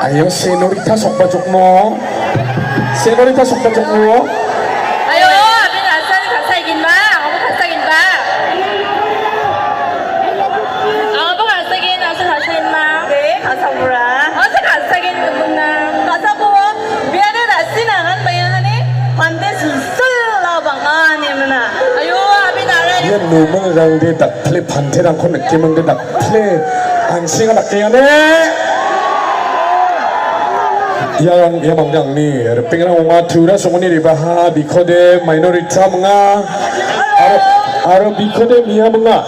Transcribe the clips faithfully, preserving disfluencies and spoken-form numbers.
Ayo, senorita sokbajokmo. Senorita sokbajokmo. Ayo, abin asan kasaiginma, angaba kasaiginma. Angaba kasaigin, asan kasaiginma. De, kasabura. Asan kasaiginma. Kasabo, biade dasin angan bayangane, pande susul labang ane mena. Ayo, abin are. Ia nomel rangde dakple panterangko nikemangde dak- Ple, an·senga dakengane. Ian, ia mangni angni ripengrang ong·a, Tura Songoni re·baha, bikode Minorita ong·a. Aro, aro bikode Mia ong·a.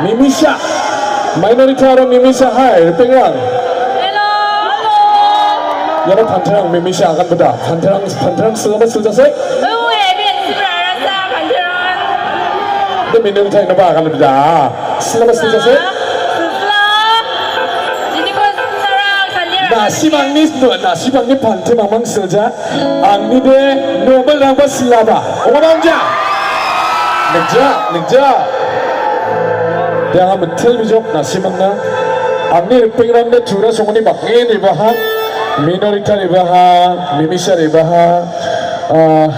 Mimisa. Minorita aro Mimisa, hai, ripengrang. Hello. Iano panterang Mimisa aganbida. Panterang, panterang silaba silja sek. Oh, ya, biar silaba rasa panterang. Demi nung tayo na ba aganbida. Silaba silja sek. Silaba. Ini ko sara panterang. Nasimangni, nasimangni pante mamang silja. Angni de nomel rangba silaba. Ong·a ba ong·ja? Nikja, nikja. De anga mittil bijok nasimangna. Angni ripengrangde Tura Songoni bang·en re·baha. Minorita re·baha, Mimisa re·baha. Ah,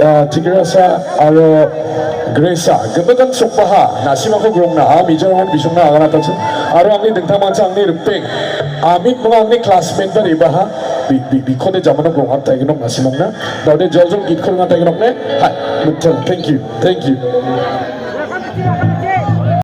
ah, Tigrasa aro Gresa. Gimikan sokbaha. Nasimangko grongna. Ah, mijarangan bisongna aganatachi. Aro angni dingtangmancha angni ripeng. Amit ong·a angni classmate ba re·baha. Bi-, bi-, bikode jamano grong·ataigenok nasimangna. Daode joljol gitko ong·ataigenok ne. Hai, mittil. Thank you. Thank you.